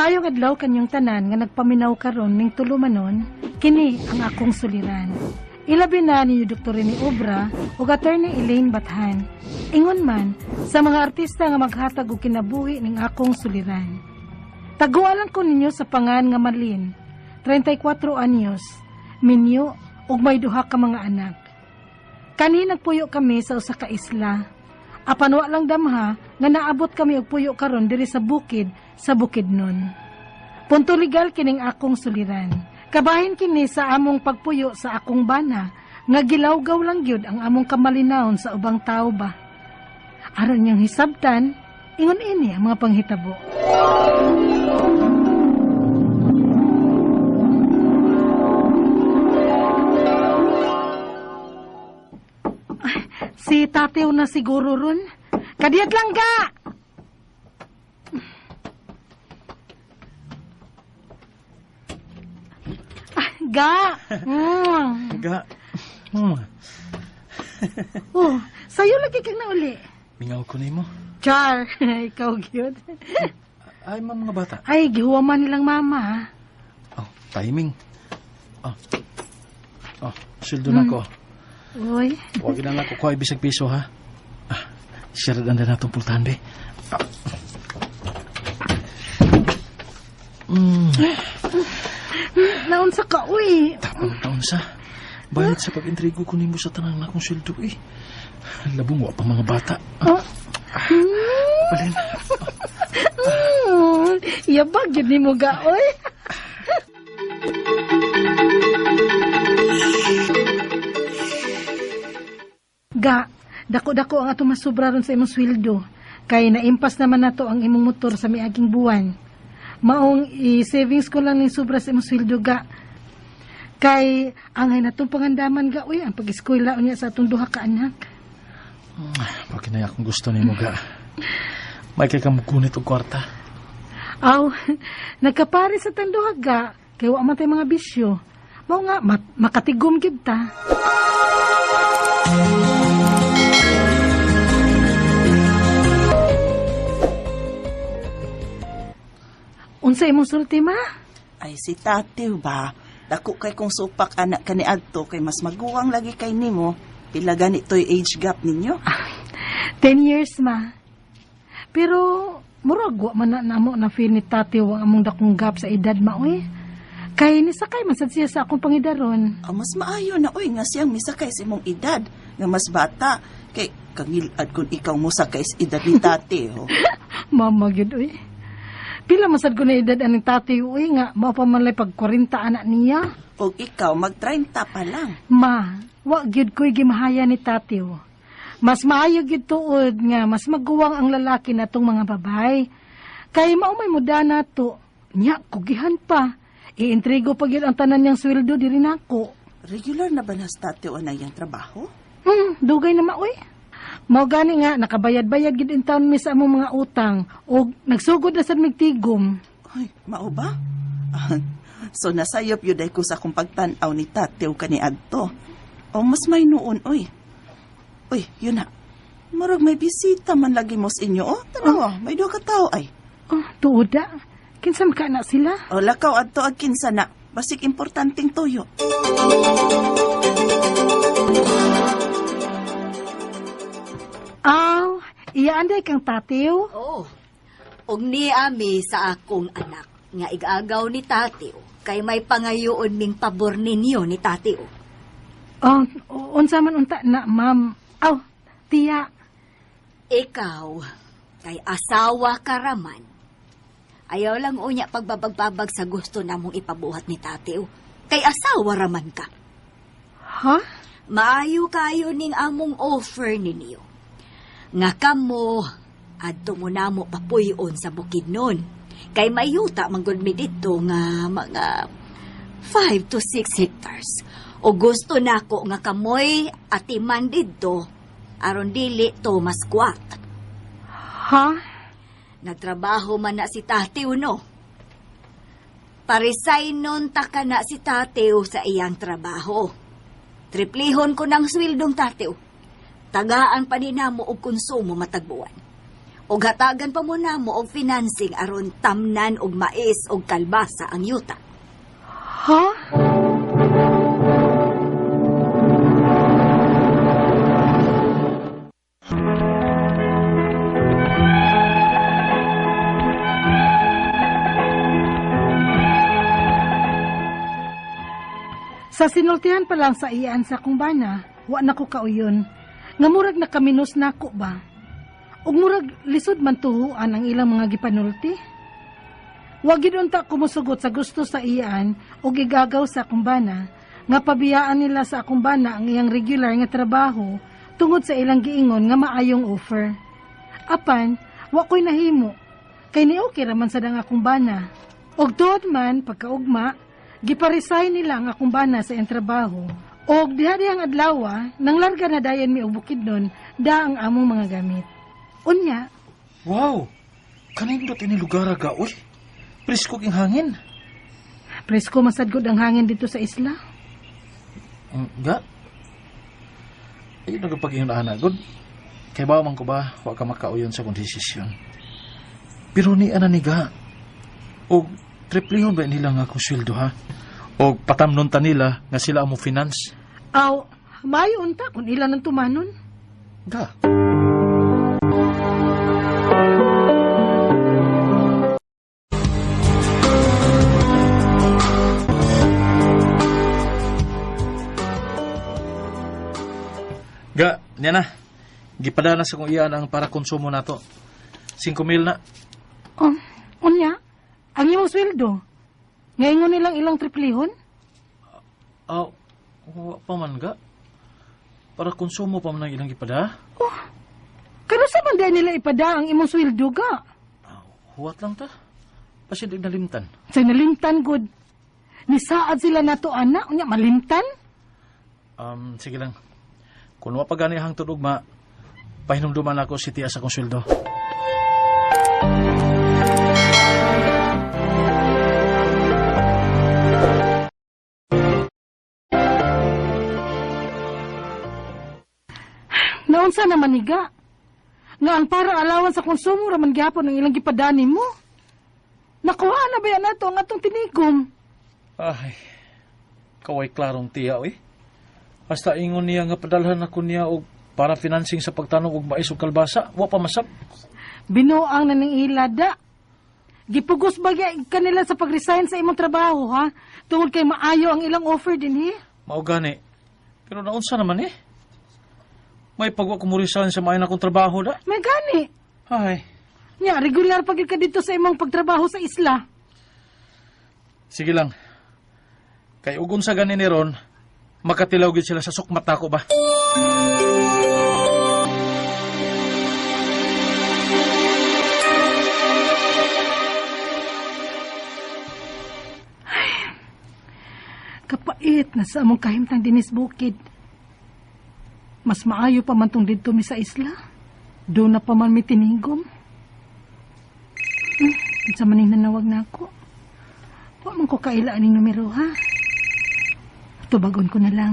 Maayong adlaw kanyong tanan nga nagpaminaw karon ning tulumanon, kini ang akong suliran. Ilabi na ni Dr. Rene Obra ug Attorney Elaine Bathan. Ingon man sa mga artista nga maghatag og kinabuhi ning akong suliran. Taguan ko ninyo sa pangan nga Marlene, 34 anyos, minyo ug may duha ka mga anak. Kani nagpuyo kami sa usa ka isla. Apan wa lang damha nga naabot kami og puyo karon diri sa bukid sa Bukidnon. Punto legal kining akong suliran. Kabahin kini sa among pagpuyo sa akong bana nga gilawgaw lang gyud ang among kamalinawon sa ubang tawo ba. Aron niyang hisabtan, ingon ini ang mga panghitabo. Si Tateo na siguro ron. Kadiyat lang ga! Ah, ga! Ga. Hmm. Oh, sayo lagi kang nauli. Mingaw ko nimo. Char, ikaw gyud. Ay, mga bata. Ay, gihuwaman nilang mama. Oh, timing. Oh. Oh, sweldo na ko. Uy. Huwag na lang kukuha bisag piso, ha? Ah, share na natong pultahan, be. Ah. Naunsa ka, uy. Tapang taon sa. Bayad sa pag-intrigo ko nimo sa tanang nakong sweldo, eh. Labong wa pa mga bata. Oh. Palin. Yabag yun ni mo ga, uy. Ga, dako-dako ang atong masubra ron sa imong sweldo. Kay naimpas naman nato ang imong motor sa miaging buwan. Maong i-savings ko lang ning sobra sa imong sweldo, ga. Kay angay natong pangandaman, ga, uy, ang pag-eskwela unya sa atong duha ka anak. Bakit na akong gusto nimo, ga? May kay kang mugunit og kwarta. Aw, nagkapare sa tanduha, ga. Kay wa man tay mga bisyo. Mao nga, makatigom gyud ta. Unsa imong sulti, ma? Ay, si Tatiw ba? Dako kay kung supak anak kani adto kay mas maguwang lagi kay nimo. Pila gani to'y age gap ninyo? 10 years, ma. Pero murag wa man na namo na feel ni Tatiw ang among dakong gap sa edad, ma, uy. Kay nisakay man sad siya sa akong pangidaron. Ah, mas maayo na, uy, nga siyang misakay sa imong edad nga mas bata kay kangilad kun ikaw mosakay sa edad ni Tatiw. Mama gyud, uy. Pila masad ko na edad aning Tatiw, uy, nga mao pa man lay pag 40 anak niya. Og ikaw mag 30 pa lang. Ma, wa gyud ko'y gimahaya ni Tatiw. Mas maayo gyud tuod nga mas maguwang ang lalaki natong mga babay. Kay mao may muda nato. Nya kugihan pa. Iintrigo pa gyud ang tanan niyang sweldo diri nako. Regular na ba na si Tatiw anay ang trabaho? Dugay na ma, uy. Mao gani nga nakabayad-bayad gyud in taon mi sa among mga utang og nagsugod na sad migtigom. Ay, mao ba? So nasayop yun ay ko sa akong pagtan-aw ni Tatiw kaniadto. O mas may noon, oy. Uy, yun na. Murag may bisita man lagi mo sa inyo, oh. Tanawa, may duha ka tao ay. Oh, tuoda. Kinsa man ka na sila? O lakaw adto ag kinsa na. Basig importanteng tuyo. Aw, iyaan day kang Tatiw? Oo. Og ni ami sa akong anak nga igagaw ni Tatiw kay may pangayoon ming pabor ninyo ni Tatiw. Oh, unsa man unta na, ma'am? Aw, tiya. Ikaw, kay asawa karaman. Ayaw lang unya pagbabagbabag sa gusto namong ipabuhat ni Tatiw. Kay asawa raman ka. Ha? Maayo kayo ning among offer ninyo. Nga kamo, adto mo namo papuyon sa Bukidnon. Kay mayuta manggod mi didto nga mga 5 to 6 hectares. O gusto nako nga kamoy atiman didto aron dili to maskwat. Ha? Nagtrabaho man na si Tatiw, no? Paresign nun ta ka na si Tatiw sa iyang trabaho. Triplihon ko ng swildong Tatiw. Tagaan pa ni namo og konsumo matag buwan. Ug hatagan pa mo namo og financing aron tamnan og mais og kalbasa ang yuta. Ha? Sa sinultihan pa lang sa iyaan sa akong bana, wa na ko kauyon. Nga murag nakaminos na ako ba? Ug murag lisod man tuhuan ang ilang mga gipanulti. Wa gid unta ko mosugot sa gusto sa iyaan ug igagaw sa akong bana, nga pabiyaan nila sa akong bana ang iyang regular nga trabaho tungod sa ilang giingon nga maayong offer. Apan, wa ko'y nahimo, kay ni okay ra man sad ang akong bana. Og tuod man, pagkaugma, giparesign nila ang akong bana sa iyang trabaho. Og diha dihang adlawa, nang larga na dayon mi og Bukidnon, da ang among mga gamit. Unya. Wow! Kanindot ini lugar aga, uy. Presko king hangin. Presko masad gud ang hangin dito sa isla. Ga? Ayun nagpag-ingon ana gud. Kay bawa man ko ba, wa ka makauyon sa kong desisyon. Pero ni ana ni ga. Og triplihon ba nila nga akong sweldo ha? Og patamnon ta nila nga sila ang mo finance. Aw, maayo unta kung ila nang tumanon. Ga. Ga, niya na. Gipadala sa kong iyan ang para konsumo nato. 5,000 na. Oh, unya, ang imong sweldo. Ngaingon nilang ilang triplihon? Aw, wa pa man ga. Para konsumo pa man ang ilang gipada. Oh, kano sa man di nila ipada ang imong sweldo ga? Aw, huwat lang ta. Pasin di nalimtan. Sa nalimtan good. Nisaad sila nato ana, unya malimtan? Sige lang. Kung wa pa gani hangtod ugma, pahinumduman ako si tiya sa akong sweldo. Naunsa naman ni ga? Nga ang para alawan sa konsumo raman gyapon ang ilang gipadani mo. Nakuha na ba yan nato ang atong tinigom? Ay, kaway klarong tiya, oy. Hasta ingon niya nga padalhan ako niya og para financing sa pagtanom og mais ug kalbasa, wa pa masab. Binuang na ning ila da. Gipugos ba gyud kanila sa pag-resign sa imong trabaho, ha? Tungod kay maayo ang ilang offer dinhi. Mao gani. Pero naunsa naman eh? May pagwa ko mo resign sa maayo na akong trabaho da. May gani. Ay. Nya, regular pa gyud ka dito sa imong pagtrabaho sa isla. Sige lang. Kay ugon sa gani ni Ron, makatilaw gyud sila sa sukmat nako ba? Ay, kapait na sa among kahimtang dinis bukid. Mas maayo pa man tong didto mi sa isla. Doon na pa man mi tinigom. Sa maning nanawag na ako. Wa man ko kaila aning numero, ha? Tubagon ko na lang.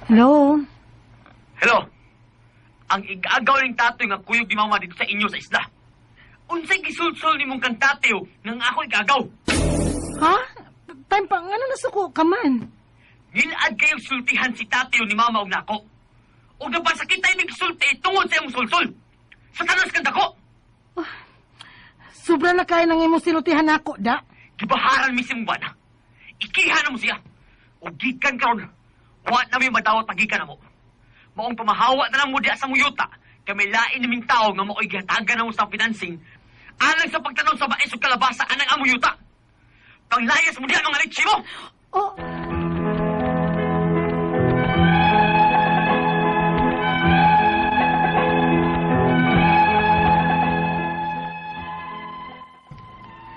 Hello? Hello? Ang igagaw ning tatoy nga kuyog ni mama dito sa inyo sa isla. Unsay gisulsul nimong kang tatayo nang ako igagaw? Ha? Time pa, ngano nasuko ka man? Ngilad kayong sultihan si tatayo ni mama og nako. Og napasakit tayo mig sulti tungod sa imong sulsul. Sa tanas kang dako. Oh, sobra na kayo ng imong sinultihan nako, da. Gibaharan mi si mong bana. Ikihan na mo siya. Og gikan karon, wa na mi madawat pagikan na mo. Maong pamahawa na lang mo diya sa muyuta, kami lain naming tao nga mao'y gihatagan na mo sa financing, alang sa pagtanom sa mais ug kalabasa anang amuyuta. Panglayas mo diya mga litsi mo! Oh.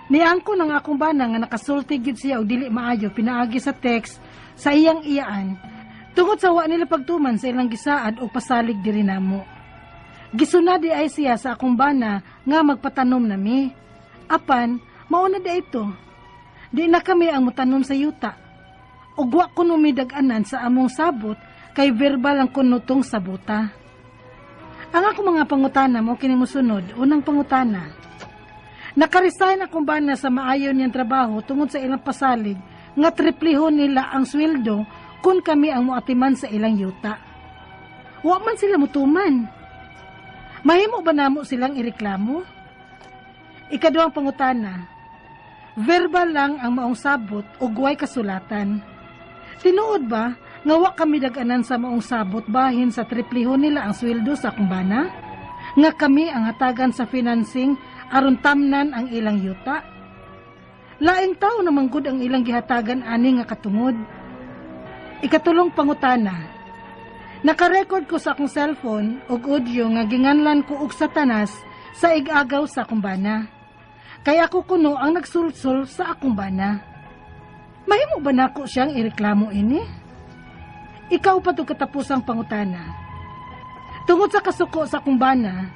Niangko ng akong bana nga nakasulti gyud siya og dili maayo pinaagi sa text sa iyang iyaan tungod sa wa nila pagtuman sa ilang gisaad o pasalig diri namo. Gisuna di ay siya sa akong bana nga magpatanom nami. Apan mauna di ito. Di na kami ang motanom sa yuta. Ug wa kuno mi dag-anan sa among sabot kay verbal ang kuno tong sabuta. Ang ako mga pangutana mo kini mosunod. Unang pangutana. Nakaresign akong bana sa maayo niyang trabaho tungod sa ilang pasalig nga triplihon nila ang sweldo kung kami ang moatiman sa ilang yuta. Wa man sila mutuman. Mahimo ba namo silang ireklamo? Ikaduhang pangutana. Verbal lang ang maong sabot ug way kasulatan. Tinuod ba nga wa kami dag-anan sa maong sabot bahin sa triplihon nila ang sweldo sa akong bana? Nga kami ang hatagan sa financing aron tamnan ang ilang yuta? Laing tao naman gud ang ilang gihatagan ani nga katungod. Ikatulong pangutana. Naka-record ko sa akong cellphone og audio nga ginganlan ko og Satanas sa igagaw sa akong bana. Kay ako kuno ang nagsulsul sa akong bana. Mahimo ba nako siyang ireklamo ini? Ikaupat ug katapusang pangutana. Tungod sa kasuko sa akong bana,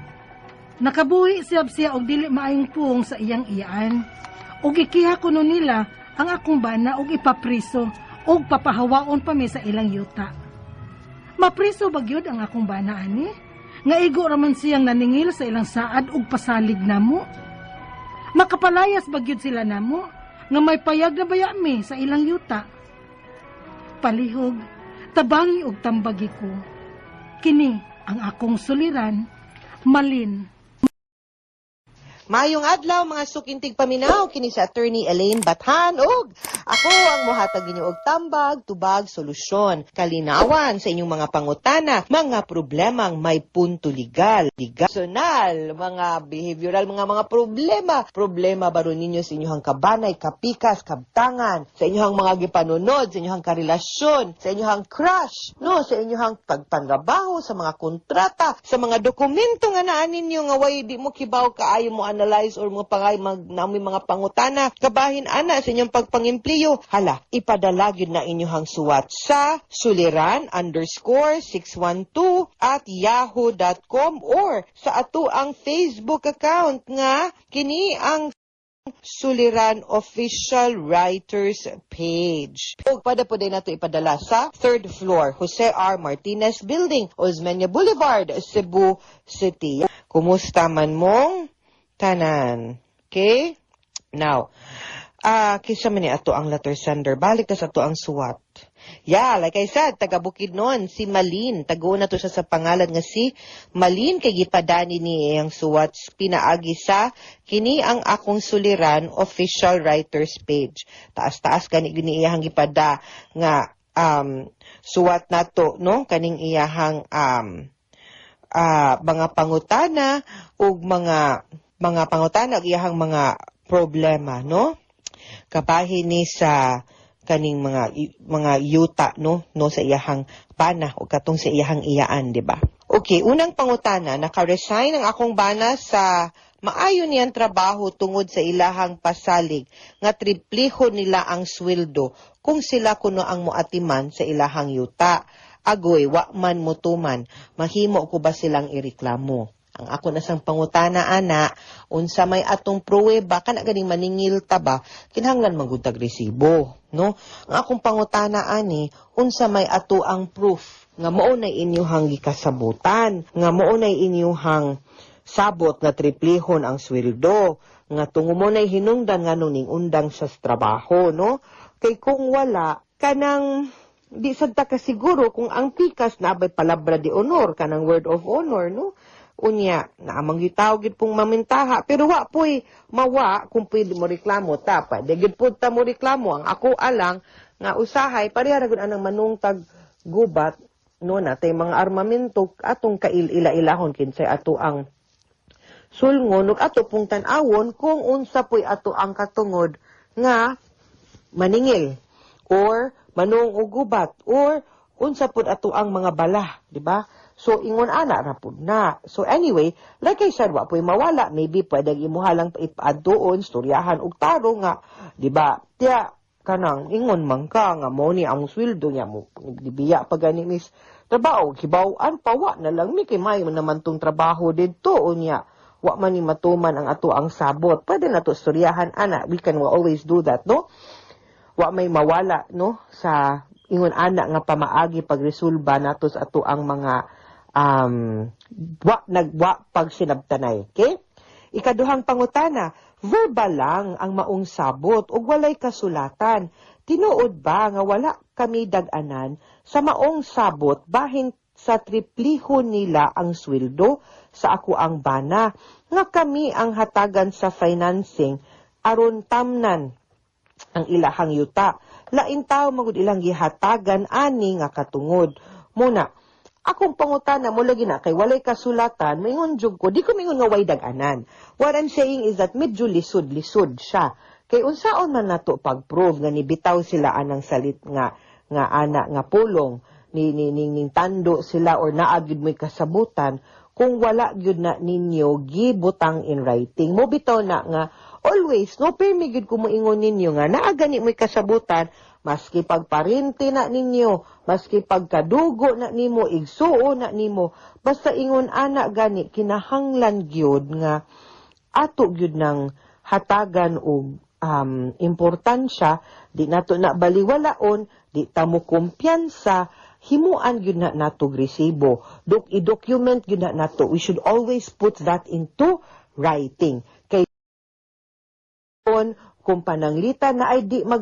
nakabuhi siya siya og dili maayong puong sa iyang iyaan. Ug ikiha kuno nila ang akong bana og ipapriso og papahawaon pa mi sa ilang yuta. Mapriso ba gyud ang akong bana ani? Nga igo raman siyang naningil sa ilang saad ug pasalig namo. Makapalayas ba gyud sila namo? Nga may payag na baya mi sa ilang yuta. Palihog, tabangi og tambagi ko. Kini ang akong suliran, Malin. Maayong adlaw, mga suking tigpaminaw, kini si Attorney Elaine Bathan ug ako ang mohatag ninyo og tambag, tubag, solusyon, kalinawan sa inyong mga pangutana, mga problemang may punto legal, legal, personal, mga behavioral, mga problema, problema baron ninyo sa inyong kabanay, kapikas, kabtangan, sa inyong mga gipanunod, sa inyong karelasyon, sa inyong crush, no, sa inyong pagpanrabaho, sa mga kontrata, sa mga dokumento nga naa ninyo nga way di mo kibaw kaayo mo analyze or mga pangay mag nami mga pangutana kabahin ana sa inyong pagpangimpliyo. Hala, ipadala gyud na inyong suwat sa suliran_612@yahoo.com or sa ato ang Facebook account nga kini ang Suliran Official Writers Page. O pwede po din nato ipadala sa third floor, Jose R. Martinez Building, Osmeña Boulevard, Cebu City. Kumusta man mong tanan? Okay? Now, kinsa man ni ato ang letter sender? Balik ta sa ato ang suwat. Yeah, like I said, taga Bukidnon, si Malin. Tago na to siya sa pangalan nga si Malin kay gipadani ni iyang suwat pinaagi sa kini ang akong Suliran Official Writers Page. Taas-taas gani gini iyang gipada nga suwat nato, no, kaning iyahang mga pangutana ug mga pangutana ug iyahang mga problema, no, kabahin ni sa kaning mga yuta, no, sa iyahang bana o katong sa iyahang iyaan, di ba? Okay, unang pangutana: naka-resign ang akong bana sa maayo niyang trabaho tungod sa ilahang pasalig nga tripliho nila ang sweldo kung sila kuno ang moatiman sa ilahang yuta. Agoy, wa man motuman. Mahimo ko ba silang ireklamo? Ang ako na sang pangutana ana, unsa may atong pruweba? Kana ganing maningil ta ba, kinahanglan man gud tag resibo, no? Ang akong pangutana ani, unsa may ato ang proof nga mao nay inyuhang gikasabutan, nga mao nay inyuhang sabot nga triplihon ang sweldo, nga tungo mo nay hinungdan nga ning undang sa trabaho, no? Kay kung wala, kanang di sad ta kasiguro kung ang pikas na bay palabra de honor, kanang word of honor, no? Unya, naamang gitaw gid pong mamintaha, pero wa po'y mawa kung pwede mo reklamo ta, pwede gid pud ta mo reklamo. Ang ako alang nga usahay pareha ra gud anang manungtag gubat, no, natay mga armamento atong kail-ila-ilahon kinsay ato ang sulngon ug ato pong tan-awon kung unsa po'y ato ang katungod nga maningil or manung og gubat or unsa pud ato ang mga bala, di ba? So ingon ana ra pud na. So anyway, like I said, wa po'y mawala. Maybe pwede imuha lang ipaadtuon, storyahan og taro nga, di ba? Tiya kanang ingon man ka nga mo ni ang sweldo niya mo gibiya pa gani mis trabaho, kibaw-an pa, wa na lang mi kay may naman tong trabaho didto, unya wa man ni matuman ang ato ang sabot. Pwede na to storyahan ana. We can always do that, no? Wa may mawala, no, sa ingon ana nga pamaagi pagresolba nato sa ato ang mga Wa nagwa pagsinabtanay, okay? Ikaduhang pangutana, verbal lang ang maong sabot ug walay kasulatan. Tinuod ba nga wala kami dag-anan sa maong sabot bahin sa tripliho nila ang sweldo sa ako ang bana nga kami ang hatagan sa financing aron tamnan ang ilahang yuta? Lain tao magud ilang gihatagan ani nga katungod. Muna, akong pangutana mo lagi na kay walay kasulatan, moingon jud ko, di ko mingon nga way dag-anan. What I'm saying is that medyo lisod-lisod siya. Kay unsaon man nato pag-prove nga nibitaw sila anang salit nga nga ana nga pulong ni ning tando sila or naa gyud mo'y kasabutan kung wala gyud na ninyo gibutang in writing? Mo bitaw na nga always, no, pirmi gyud ko moingon ninyo nga naa gani mo'y kasabutan, maski pagparente na ninyo, maski pagkadugo na nimo, igsuo na nimo, basta ingon ana gani, kinahanglan gyud nga ato gyud nang hatagan og importansya, di nato na baliwalaon, di ta mo kumpiyansa, himuan gyud na nato resibo. I-document gyud na nato. We should always put that into writing. Kay kung pananglitan na ay di mo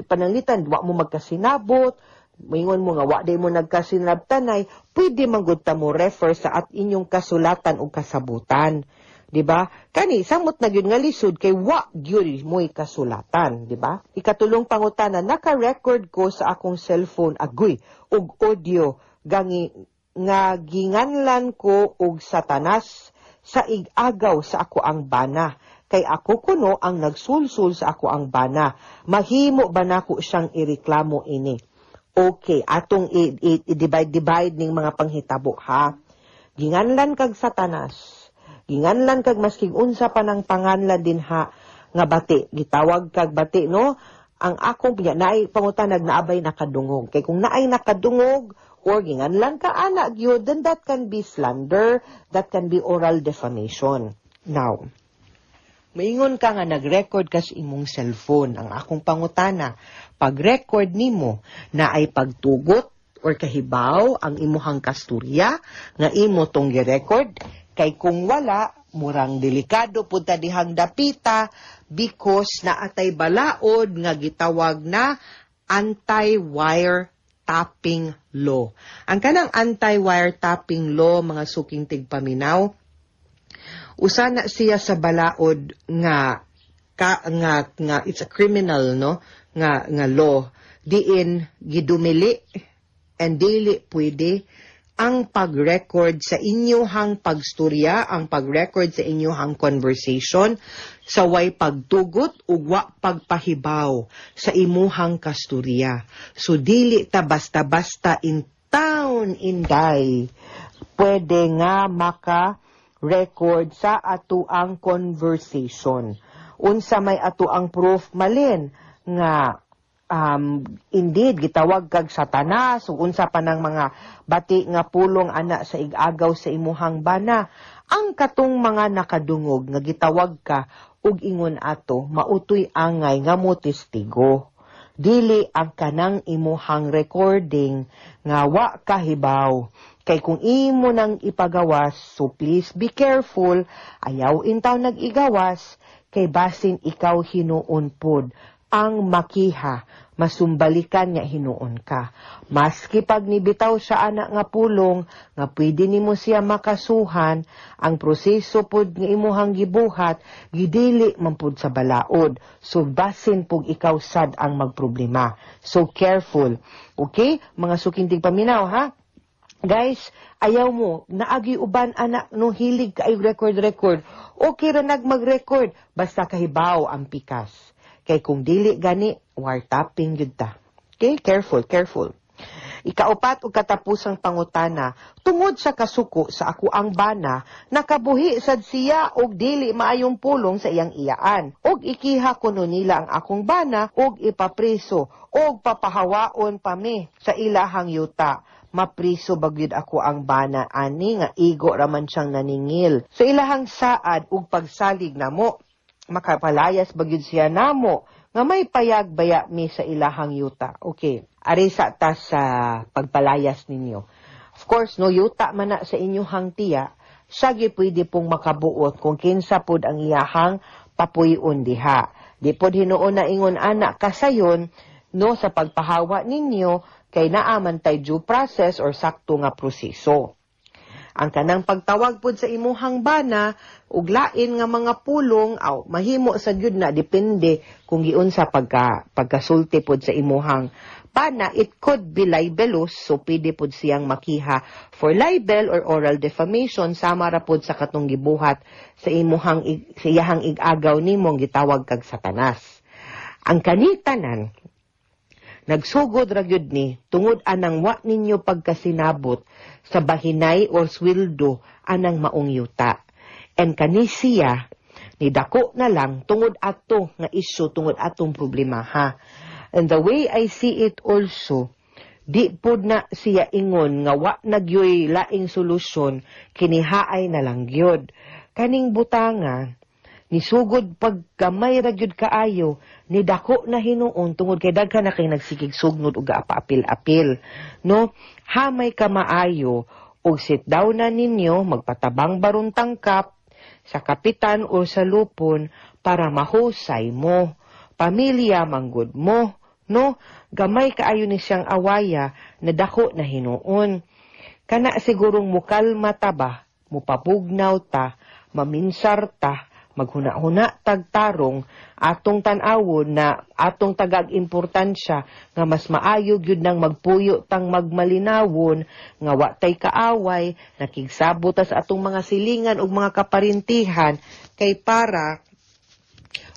pananglitan, wa mo magkasinabot, moingon mo nga wa di mo nagkasinabtanay, pwede man gud ta mo refer sa at inyong kasulatan o kasabutan, di ba? Kani samot na gyud nga lisod kay wa gyud mo'y kasulatan, di ba? Ikatulong pangutana, naka-record ko sa akong cellphone, agoy, og audio gangi nga ginganlan ko og Satanas sa igagaw sa ako ang bana kay ako kuno ang nagsulsul sa ako ang bana. Mahimo ba nako siyang ireklamo ini? Okay, atong i-divide divide ning mga panghitabo ha. Ginganlan kag Satanas. Ginganlan kag maskig unsa pa ng panganlan din ha nga bati. Gitawag kag bati, no? Ang akong pinya naay pangutanag, naabay nakadungog? Kay kung naay nakadungog or ginganlan ka ana gyud, then that can be slander, that can be oral defamation. Now, maingon ka nga nag-record ka sa imong cellphone. Ang akong pangutana, pag-record nimo na ay pagtugot or kahibaw ang imuhang kasturya nga imo tong gi-record? Kay kung wala, murang delikado pud ta dihang dapita because naatay balaod nga gitawag na anti-wire tapping law. Ang kanang anti-wire tapping law, mga suking tigpaminaw, usa na siya sa balaod nga ka, nga nga it's a criminal, no, nga nga law diin gidumili and dili pwede ang pag-record sa inyuhang pagstorya, ang pag-record sa inyuhang conversation sa way pagtugot ug wa pagpahibaw sa imuhang kasturya. So dili ta basta-basta in town inday pwede nga maka record sa atuang conversation. Unsa may atuang proof malin nga indeed gitawag kag Satanas ug unsa pa nang mga bati nga pulong ana sa igagaw sa imuhang bana? Ang katong mga nakadungog nga gitawag ka ug ingon ato, mautoy angay nga mo testigo, dili ang kanang imuhang recording nga wa kahibaw. Kay kung imo nang ipagawas, so please be careful, ayaw intaw nag-igawas kay basin ikaw hinuon pod ang makiha, masumbalikan nga hinuon ka. Maski pag nibitaw siya ana nga pulong, nga pwede nimo siya makasuhan, ang proseso pod nga imuhang gibuhat, gidili man pod sa balaod. So basin pug ikaw sad ang magproblema. So careful. Okay? Mga suking tigpaminaw ha? Guys, ayaw mo, naagi uban anak no hilig kay record record. Okay ra nag mag-record basta kahibaw ang pikas. Kay kung dili gani, wiretapping gyud ta. Okay, careful, careful. Ikaupat ug katapusang pangutana, tungod sa kasuko sa ako ang bana, nakabuhi sad siya og dili maayong pulong sa iyang iyaan. Og ikiha kuno nila ang akong bana og ipapriso og papahawaon pa mi sa ilahang yuta. Mapriso ba gyud ako ang bana ani nga igo raman siyang naningil sa ilahang saad ug pagsalig namo? Makapalayas ba gyud siya namo nga may payag baya mi sa ilahang yuta? Okay, ari sa ta sa pagpalayas ninyo. Of course, no, yuta man na sa inyuhang tiya, siya gyud pwede pong makabuot kung kinsa pod ang iyahang papuy-on diha. Di pod hinuon na ingon ana kasayon no sa pagpahawa ninyo kay naa man tay due process or sakto nga proseso. Ang kanang pagtawag pod sa imuhang bana ug lain nga mga pulong aw mahimo sa gyud na, depende kung giunsa pagkasulti pod sa imuhang bana, it could be libelous, so pwede pod siyang makiha for libel or oral defamation, sama ra pod sa katong gibuhat sa imuhang sa iyahang ig-agaw nimong gitawag kag satanas. Ang kanitanan nagsugod ra gyud ni tungod anang wa ninyo pagkasinabot sa bahinay or sweldo anang maong yuta. And kani siya ni dako na lang tungod ato nga isyu, tungod atong problema ha. And the way I see it also, di pud na siya ingon nga wa na gyoy laing solusyon, kinihaay na lang gyud. Kaning butanga nisugod pag gamay ra gyud kaayo, ni dako na hinuon tungod kay daghan na kay nagsigig sugnod ug gaapa-apil-apil, no? Hamay ka maayo og sit down na ninyo, magpatabang baron tangkap sa kapitan o sa lupon para mahusay mo, pamilya manggod mo, no? Gamay kaayo ni siyang awaya na dako na hinuon. Kana sigurong mukalma ta ba, mupabugnaw ta, maminsar ta, maghuna-huna tagtarong atong tan-awon na atong tagag importansya nga mas maayo gyud nang magpuyo tang magmalinawon nga wa tay kaaway, nakigsabot ta sa atong mga silingan ug mga kaparintihan kay para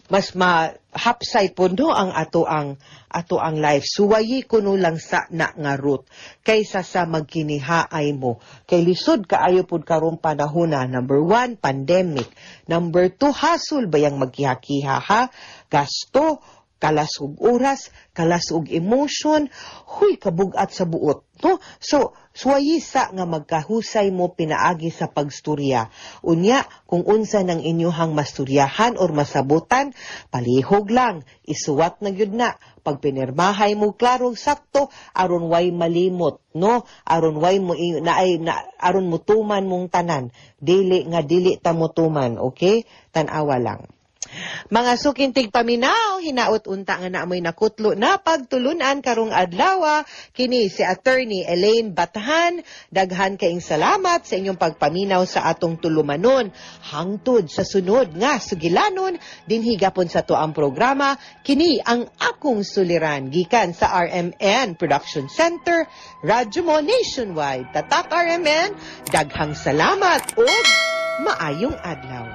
mas mahapsay po no ang ato ang life. Suwayi kuno lang sa na nga route kaysa sa magkinihaay mo. Kay lisod kaayo pud karong panahona. Number one, pandemic. Number two, hasol bayang magkiha-kiha ha. Gasto, kalas og oras, kalas og emotion, huy, kabugat sa buot, no? So, suwayi sa nga magkahusay mo pinaagi sa pagstorya. Unya, kung unsa nang inyuhang masturyahan or masabutan, palihog lang, isuwat na gyud na. Pag pinirmahay mo klarong sakto, aron way malimot, no? Aron way mo naay na, aron mutuman mong tanan. Dili nga dili ta mutuman, okay? Tan-awa lang. Mga suking tigpaminaw, hinaot unta nga naamoy nakutlo na pagtulunan karong adlaw. Kini si Attorney Elaine Bathan. Daghan kaing salamat sa inyong pagpaminaw sa atong tulumanon. Hangtod sa sunod nga sugilanon, dinhi gapon sa tuang programa, kini ang Akong Suliran gikan sa RMN Production Center, Radyo Mo Nationwide. Tatak RMN, daghang salamat ug maayong adlaw.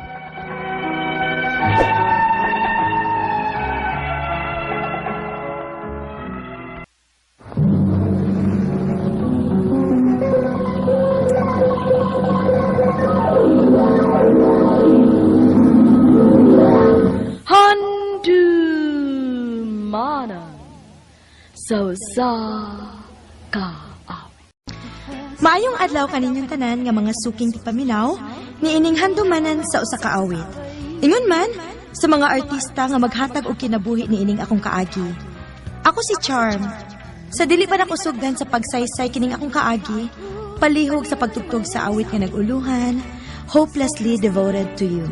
Handumanan sa usa ka awit. Maayong adlaw kaninyong tanan nga mga suking tigpaminaw niining handumanan sa usa ka awit. Ingon man sa mga artista nga maghatag og kinabuhi niining akong kaagi. Ako si Charm. Sa dili pa nako sugdan sa pagsaysay kining akong kaagi, palihog sa pagtugtog sa awit nga nag-uluhan, Hopelessly Devoted to You.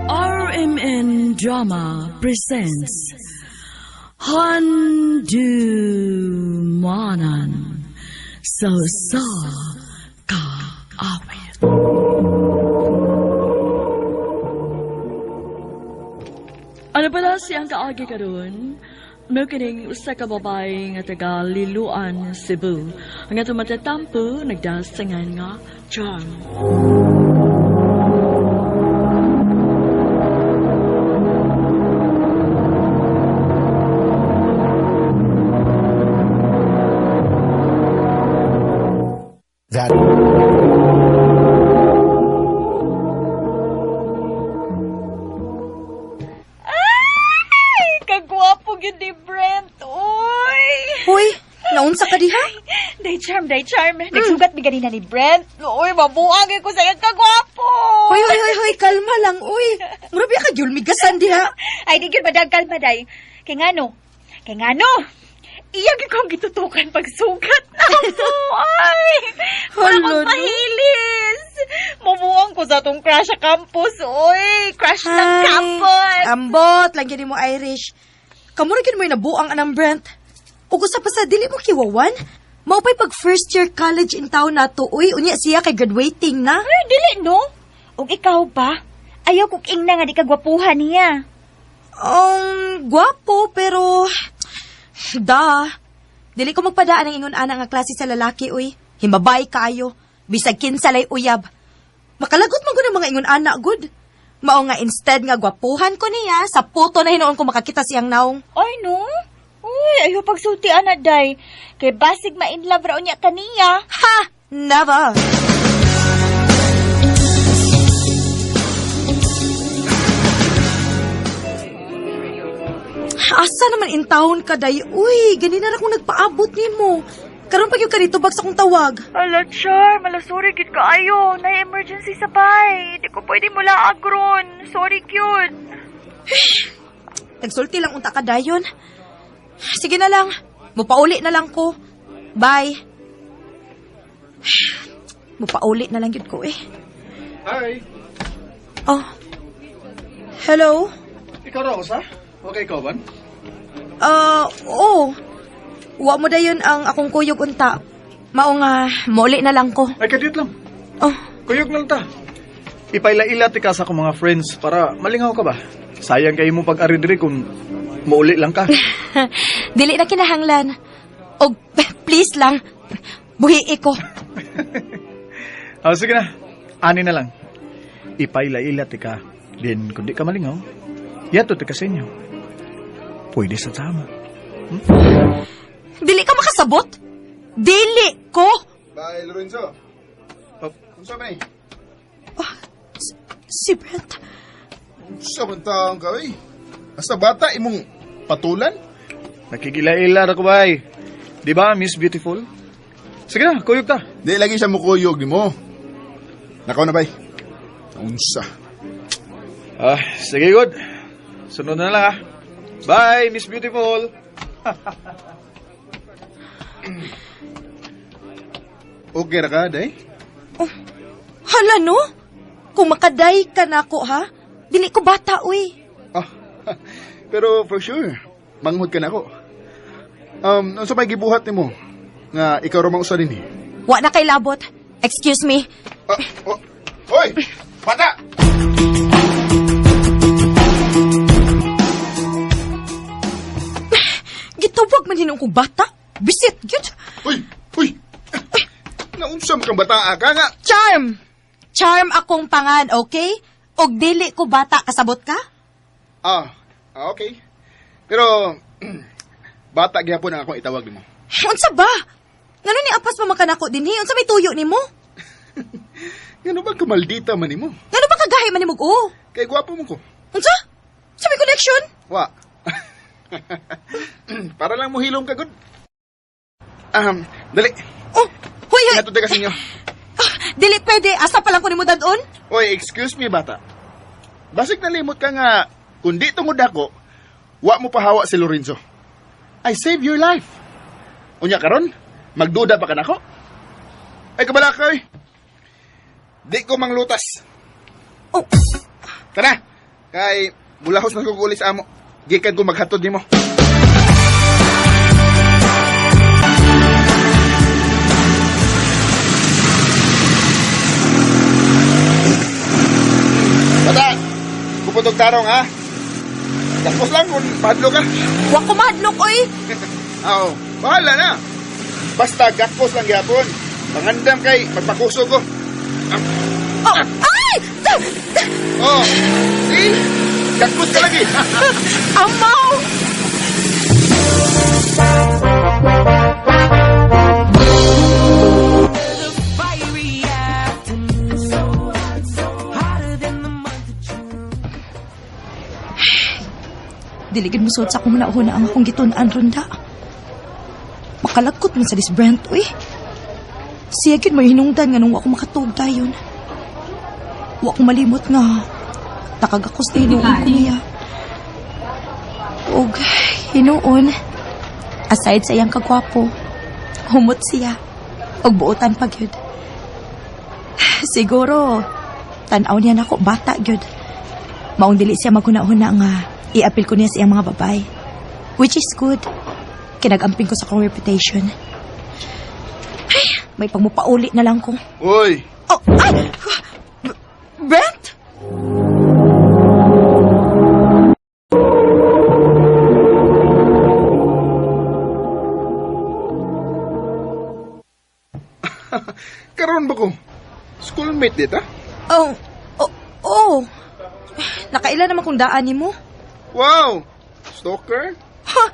RMN Drama presents Handumanan sa usa ka awit. Ano pala siyang kaagi karon? Mao kining usa ka babae nga taga Liloan, Cebu. Ang atong matatampo nagdasangan nga Charm. That Ay, kagwapo gyud ni Brent. Uy. Hoy, naunsa ka diha? Day Charm, day Charm. Nagsugat mi ganina ni Brent. Uy, mabuang ko sa iyang kagwapo. Hoy, hoy, hoy, hoy, kalma lang, uy. Mura biya ka gyulmigasan diha. Ay, di gyud madag kalma day. Kay ngano? Kay ngano? Iya gyud ko Akong gitutukan pagsugat na mo. Ay! Wala Hala, kong no? mahilis. Mubuang ko sa atong crush sa campus, oy. Crush ng Ay, campus. Ambot, lang yun mo, Irish. Kamu ra gyud mo nabuang anang Brent. Ug usa pa sa dili mo kiwawan. Mao pa'y pag first year college in town na to, uy, unya siya kay graduating na. Ay, dili, no? Ug ikaw ba? Ayaw kong ingna nga di ka gwapuhan niya. Gwapo, pero... Da. Dili ko magpadaan ang ingon ana nga klase sa lalaki, uy. Himabay kaayo. Bisag kinsa lay uyab. Makalagot man gud ang mga ingon ana, good. Mao nga instead nga gwapuhan ko niya, sa puto na hinuon ko makakita siyang naong. Ay, no? Uy, ayaw pagsulti, ana, day. Kay basig ma-inlove ra unya kaniya. Ha! Never! Asa naman in town ka, day? Uy, ganina ra kong nagpaabot nimo. Karon pa gyud ka dito bag sa kong tawag. Ala, Char, malasuri gid ka ayo. Na emergency sa bay. Di ko pwede mula agron. Sorry, cute. Nagsulti lang unta ka dayon. Sige na lang. Mupauli na lang ko. Bye. Mupauli na lang gyud ko eh. Hi! Oh. Hello? Ikaw raw, sa? Okay, ikaw ba? Oo. Wa mo dayon ang akong kuyog unta. Mao nga, muuli na lang ko. Ay, kadiyot lang. Oh, Kuyog na lang ta. Ipaila-ila ti ka sa akong mga friends para malingaw ka ba? Sayang kayo mo pag-ari diri kung muuli lang ka. dili na kinahanglan. Og please lang, buhii ko. Oh, sige na. Ani na lang. Ipaila-ila ti ka. Din, kung di ka malingaw, yato ti ka sa inyo. Pwede sa tama. Dili ka makasabot? Dili ko! Bye, Lorenzo. Oh. Unsa man eh? Si Brent. Unsa man taong ka, oy? Basta bata imong patulan? Nakigila-ila ra ko, bay. Di ba, Miss Beautiful? Sige na, kuyog ta. Di lagi siya mukuyog nimo. Nakaw na bay. Unsa? Ah, sige, good. Sunod na lang, ah. Bye, Miss Beautiful. Okay ra ka, day? Hala no? Kung makaday ka na ako, ha? Dili ko bata, uy. Ah, pero for sure, manghod ka na ako. Unsa may gibuhat nimo nga ikaw ra mang usa dinhi? Wa na kay labot. Excuse me. Ah, oh, oy! Bata! Gitawag man hinuon kong bata. Bisit, gyud. Uy! Uy! Naunsa man kang bataa ka nga? Charm! Charm akong pangan, okay? Og dili ko bata, kasabot ka? Ah, okay. Pero bata gihapon ang akong itawag nimo. Unsa ba? Ngano ni apas pa man kanako dinhi? Unsa may tuyo nimo? Ngano ba kamaldita man nimo? Ngano ba kagahi man nimo og? Kay gwapo mo ko. Unsa? Unsa may connection? Wa. Para lang mohilom ka gud. Dali. Oh, huy huy. Ingat ka sa inyo. Ah, dili pwede, asa pa lang ko nimo dadon? Oy, excuse me bata. Basig nalimot ka nga kung di tungod ako, wa mo pahawa si Lorenzo. I save your life. Unya karon, magduda pa ka nako. Ay kabala ka oy. Di ko manglutas. Oh, Tara. Kay mulahos na ko uli sa amo. Gikan ko maghatod nimo. Bata, kupot og tarong ha. Tapos lang kung padlo ka. wa ko mahadlok oy. Oo, bahala na. Basta gakos lang gyapon. Pangandam kay magpakusog ko. Oh, ay! Oh, see? Gakos ka lagi. Amaw! Dili gid mosuot sa akong hunahuna ang akong gitun-an ronda. Makalagkot man sa this Brent, uy. Siya gid may hinungdan nga nung wa ko makatuog dayon. Wa ko malimot nga nakagakos na hinuon ko niya. Og hinuon, Aside sa iyang kagwapo, humot siya. Og buotan pa gyud. Siguro, tan-aw niya nako bata gyud. Maong dili siya maghuna-huna nga iapil ko niya sa iyang mga babay. Which is good. Kinagamping ko sa akong reputation. Ay, may pagmupauli na lang ko. Uy! Oh, ay! Brent? Karon ba ko? Schoolmate dita? Oh, oh, oh. Nakaila naman kung daan nimo. Wow! Stalker? Ha,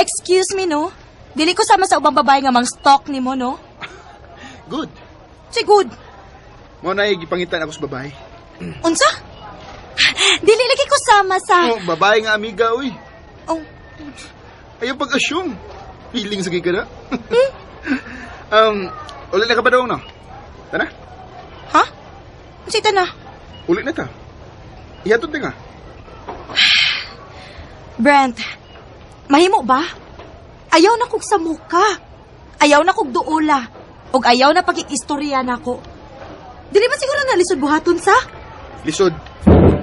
excuse me, no? Dili ko sama sa ubang babae nga mang stalk nimo, no? Good. Si good. Mao na gipangitan ako sa babae. Unsa? Dili lagi ko sama sa... Oh, babae nga amiga, uy. Oh. Ayaw pag-assume. Feeling sa ka na. Ulit na ka ba daw, no? Tara. Ha? Unsa na? Ulit na ta. Ihatod na nga. Brent, mahimo ba? Ayaw na kog sa muka. Ayaw na kog duola. Og ayaw na pagkikistorya nako. Dili ba siguro na lisod buhaton sa? Lisod.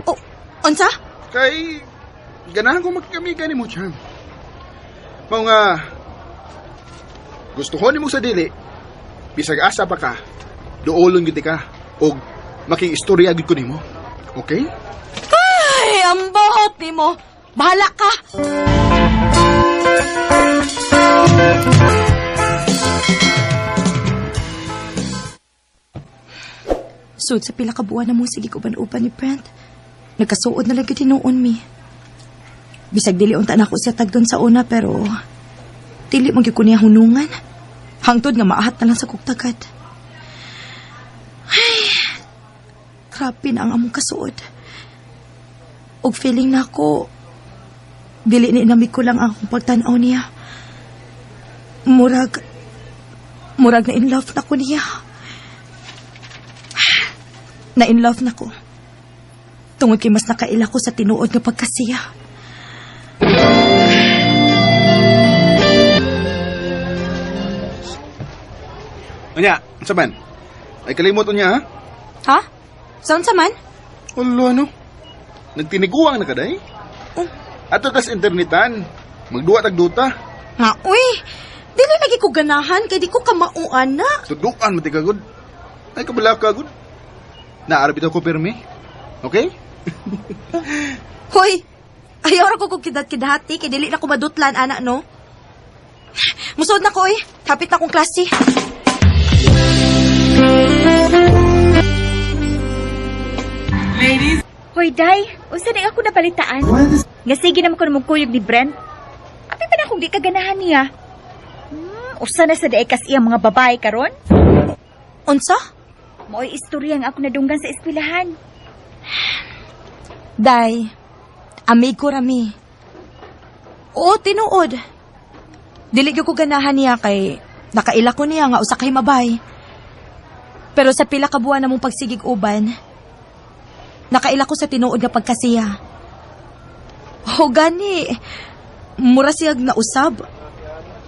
Oh, unsa? Kay, ganahan ko magkamiga ni mo, Charm. Mao nga, gusto ko nimo sa dili, bisag asa pa ka, duolon gid ka, og making-istorya gid ko nimo. Okay? Ay, ang buhot nimo. Bahala ka. Sud sa pila ka buwan na mo sige uban-uban ni Brent. Nagkasuod na lang gyud hinuon mi. Bisag dili unta na ako siya tagdon sa una pero dili man gyud ko niya hunungan. Hangtod nga maahat na lang sa kugtagad. Ay, grabe na ang among kasuod. Og feeling na ako, dili ni inamig ko lang ang akong pagtan-aw niya. Murag na in love na ko niya. Na in love na ko. Tungod kay mas nakaila ko sa tinuod nga pagkasiya. Unya, unsa man? Ay kalimot unya, ha? Ha? Sa unsa man? Ulo, ano? Nagtiniguang na ka, day? Oh. Ato tas internetan. Magduwa tagduta. Nga, uy! Dili lagi ko ganahan kay di ko kamauan na. Tudukan mo tika, good. Ay kabala ka, good. Naarap ito ko pirmi. Okay? Hoy! Ayaw ra ko kung kidat-kidhati kay dili na ko madutlan, ana, no? Musuod na ko, oy. Hapit na akong klase. Ladies. Hoy, Day. Unsa ni ako nabalitaan? Nga sige naman ko namong kuyog ni Brent. Abi pa na kung di ka ganahan niya. Usa na sa daekas iyang mga babae karon? Unsa? Mo'y istorya nga ako nadunggan sa eskwelahan. Day, amigo rami. Oo, tinuod. Dili gyud ko ganahan niya kay nakaila ko niya nga usa kay mabay. Pero sa pila ka buwan namong pagsigig uban, nakaila ko sa tinuod nga pagkasiya. O gani, mura siyag nausab.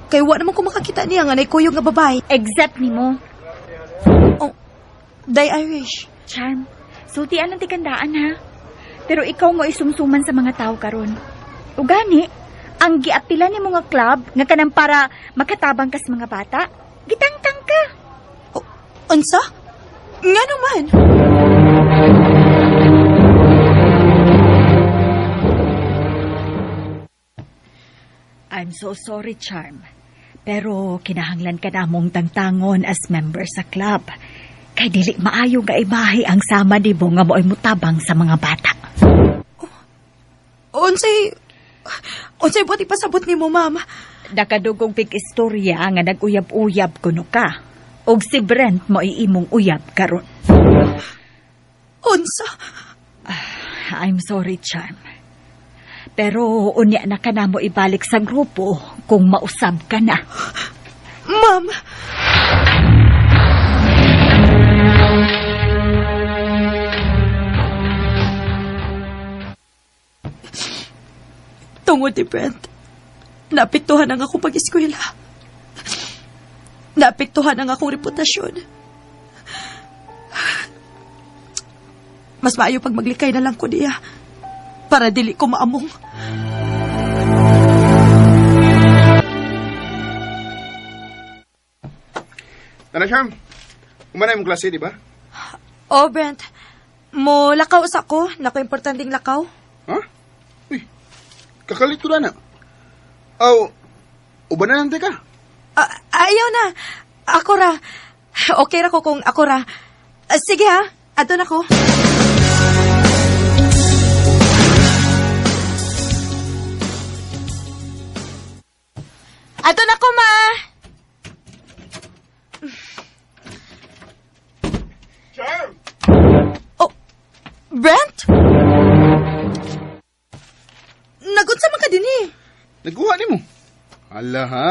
Kay wa naman ko makakita niya nga naikuyog nga babae. Except nimo. Oh, Day Irish. Charm, sultian ang tigandaan ha. Pero ikaw mo isumsuman sa mga tao karon. O gani, ang giapila ni nga club nga kanang para makatabang kas mga bata, gitangtang ka. O, unsa? Nga naman. I'm so sorry, Charm. Pero kinahanglan ka na mong tangtangon as member sa club. Kay dili maayo nga imahe ang sama nimo nga mo'y mutabang sa mga bata. Oh, unsay buot ipasabot nimo, ma'am? Nakadugong big istorya nga nag-uyab-uyab kuno ka. Og si Brent mo'y imong uyab karon. Unsa? I'm sorry, Charm. Pero unya na ka na mo ibalik sa grupo kung mausab ka na. Ma'am! Tungod ni Brent, Naapektuhan ang akong pag-eskwela. Naapektuhan ang akong reputasyon. Mas maayo pag maglikay na lang ko niya para dili ko maamong. Tara, Charm. Umanay mong klase, di ba? Oh, Brent. Mo lakaw sa ko. Nako, importanteng lakaw. Ha? Uy, kakalito na na. Aw, uban na lang ka. Ayaw na. Ako ra. Okay ra ko kung ako ra. Sige ha. Adto na ko. Adto na ko, ma. Charm! Oh, Brent? Nagunsa man ka din eh. Nagkuha ni mo. Ala ha?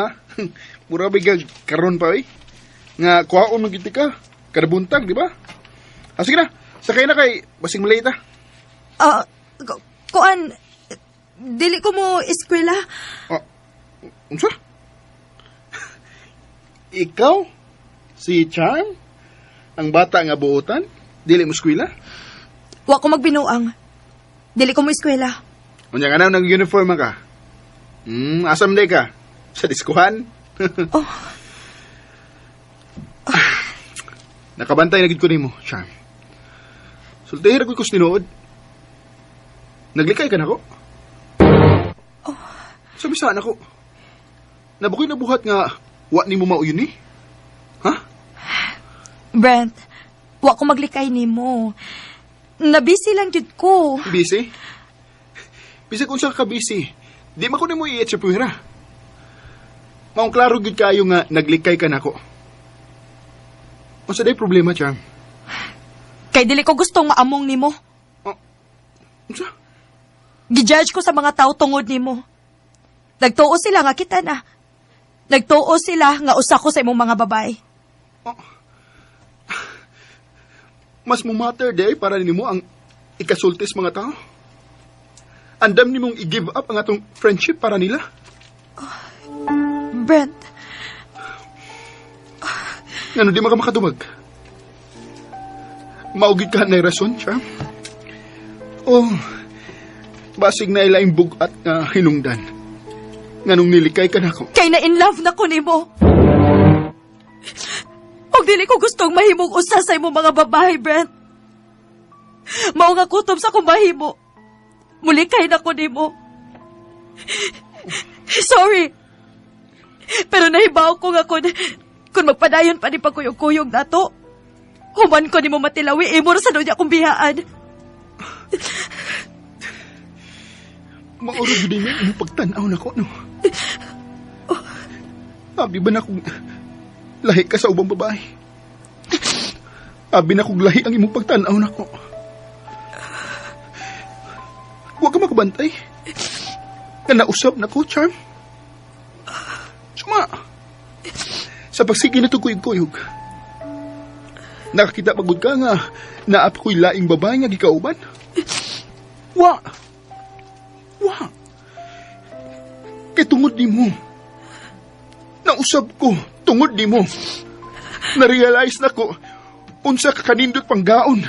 Mura bigag karon pa eh. Nga kuhaon man gid ka. Kada buntag, di ba? Ah, sige na. Sakay na kay basing malate ah. Kuan, dili ko mo eskwela. Ah, unsa? Ikaw? Si Charm? Ang bata nga buotan? Dili mo eskwela? Wa ko magbinuang. Dili ko mo eskwela. Unya nga na nang uniform ka. Asam day ka? Sa diskuhan? Oh. Nakabantay na gid ko nimo, Charm. Sultihi ra gud ko sa tinuod. Naglikay ka nako. Oh. Sabi saan ako? Nabukoy na buhat nga wa nimo mauyon ni? Ha? Brent, wa ko maglikay nimo. Nabisi lang jud ko. Busy? Busy kung saan ka busy. Di man ko nimo i-etsa puwera. Maong klaro gyud kayo nga naglikay ka nako. Unsa day problema, Charm? Kay dili ko gustong maamong nimo. Oh, unsa? Gijudge ko sa mga tao tungod nimo. Nagtuo sila nga kita na. Nagtuo sila nga usa ko sa imong mga babae. Oh. Mas mo-matter day para nimo ang ikasultis mga tao. Andam nimong i-give up ang atong friendship para nila. Oh, Brent. Ngano di man ka makadumag? Maugid ka na rason, Charm. Oh, basig na ilaing bugat nga hinungdan. Nganong nilikay ka na ako. Kay na in love na ko nimo. Og dili ko gustong mahimong usa sa imong mga babae, Brent. Mao nga kutob sa akong mahimo. Mulikay na ko nimo. Sorry. Pero nahibaw ko nga kun magpadayon pa ni pagkuyog-kuyog nato. Human ko nimo matilawi, imo ra sa nunya akong biyaan. Mauro gyud ni imong pagtan-aw nako, no. Abi ba na kung lahi ka sa ubang babae? Abi na kung lahi ang imong pagtan-aw nako. Wa ka makabantay. Nga nausab na ko, Charm. Suma. Sa pagsige na ito kuyog-kuyog, nakakita pagod ka nga naap ko'y laing babae nga gikauban. Wa. Wa. Kay tungod ni mo. Nausab ko tungod ni mo. Na-realize na ko unsa ka kanindot panggaon.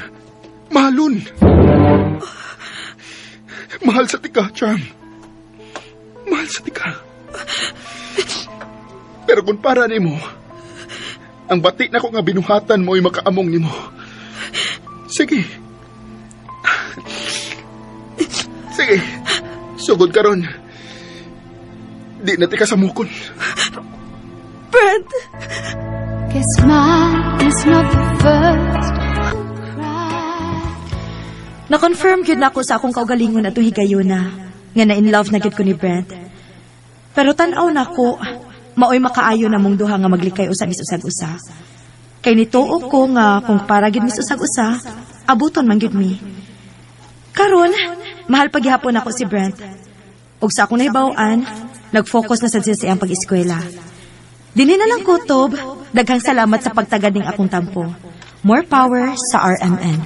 Mahalon. Mahal sa tika, Charm. Mahal sa tika. Pero kung para nimo, ang bati na ko nga binuhatan mo ay makaamong nimo. Sige. Sige. Sugod karon. Di na tika samukon. Brent! Guess mine is not the first who cried. Na-confirm gyud nako sa akong kaugalingon atong higayuna nga na in love na gyud ko ni Brent. Pero tan-aw nako, maoy makaayo na mong duha nga maglikay usa mis usag usa. Kay nituo ko nga kung para gyud mis usag usa, abuton man gyud mi. Karon, mahal paghihapon ako si Brent. Ug sa akong nahibaw-an, nag-focus na sad siya sa iyang pag-eskwela. Dili na lang kutob, daghang salamat sa pagtagad ning akong tampo. More power sa RMN.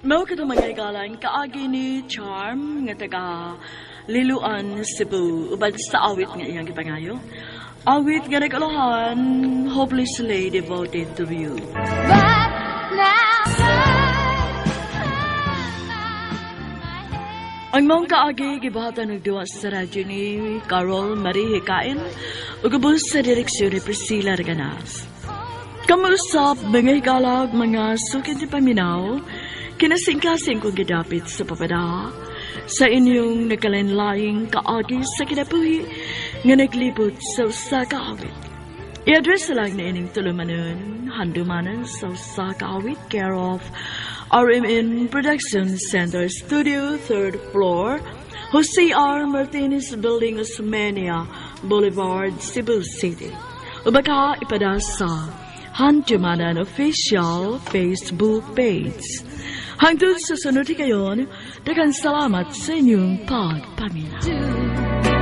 Mao kadto mga higala ang kaagi ni Charm nga taga Liloan, Cebu, uban sa awit nga iyang gipangayo. Awit nga nag-ulahan, "Hopelessly Devoted to You." But now Ang maong kaagi gibuhatan og duwa sa radyo ni Carol Marie Hikain ug ubos sa direksyon ni Priscilla Reganas. Kamuusap, mga higalag, mga sukin ti paminaw, kinasingkasing kong gidapit sa papada sa inyong nagkalain-laing kaagi sa kinabuhi nga naglibot sa usa ka awit. I-address lang na ining tulumanon, Handumanan sa Usa Ka Awit, care of RMN Production Center Studio, third floor, Jose R. Martinez Building, Osmeña Boulevard, Cebu City. O baka ipada sa Handumanan Official Facebook page. Hangtod sa sunod higayon, daghang salamat sa inyong pagpaminaw. Do.